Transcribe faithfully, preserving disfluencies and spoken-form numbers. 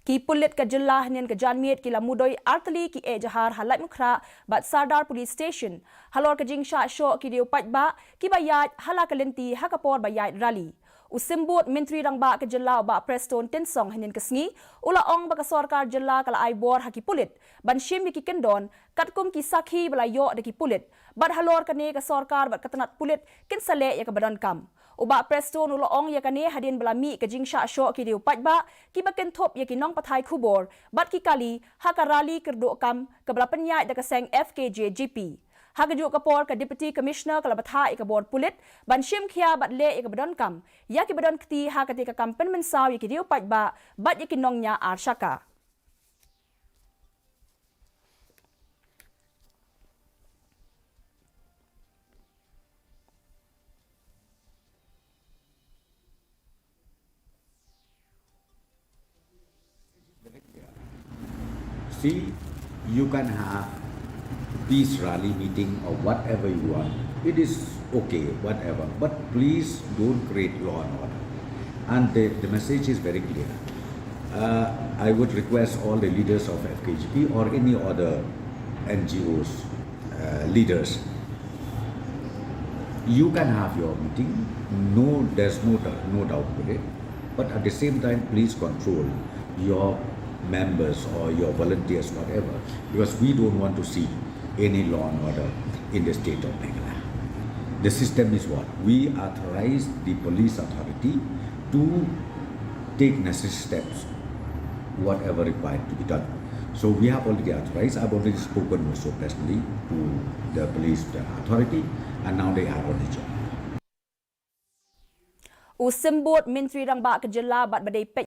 Ki pulit ka jylla hynnin ka janmiet ki la mudui artylli ki eh jahar ha Laitumkhrah bad Sardar Police Station halor ka jingshah shoh ki diew paidbah kiba ïaid ha la ka lynti ha ka por ba ïaid rally. U Symbud Myntri Rangbah ka jylla u Bah Prestone Tynsong hynnin ka sngi u la ong ba ka sorkar jylla ka la ai bor ha ki pulit ban shim ïa ki kyndon katkum ki sakhi ba la ïoh da ki pulit bad halor kane ka sorkar bad ka tnat pulit kin sa leh ïa kaba donkam. U Bah Prestone u la ong ïa kane hadien ba la mih ka jingshah shoh ki diew paidbah kiba kynthup ïa ki nongpathai khubor bad ki kali ha ka rally kyrduh kam kaba la pynïaid da ka seng F K J G P. Ha kajuh ka por ka Deputy Commissioner ka la bthah ïa ka bor pulit ban shim khia bad leh ïa kaba donkam ïa kiba don kti ha katei ka kam pynmynsaw ïa ki diew paidbah bad ïa ki nongñiah ar shaka. See, you can have peace rally meeting or whatever you want. It is okay, whatever. But please don't create law and order. And the, the message is very clear. Uh, I would request all the leaders of F K G P or any other N G Os, uh, leaders, you can have your meeting. No, there's no, dou- no doubt with it. But at the same time, please control your members or your volunteers, whatever, because we don't want to see any law and order in the state of Meghalaya. The system is what? We authorize the police authority to take necessary steps, whatever required to be done. So we have already authorized. I've already spoken also personally to the police authority, and now they are on the job. U Symbud Myntri Rangbah ka jylla bad ba dei peit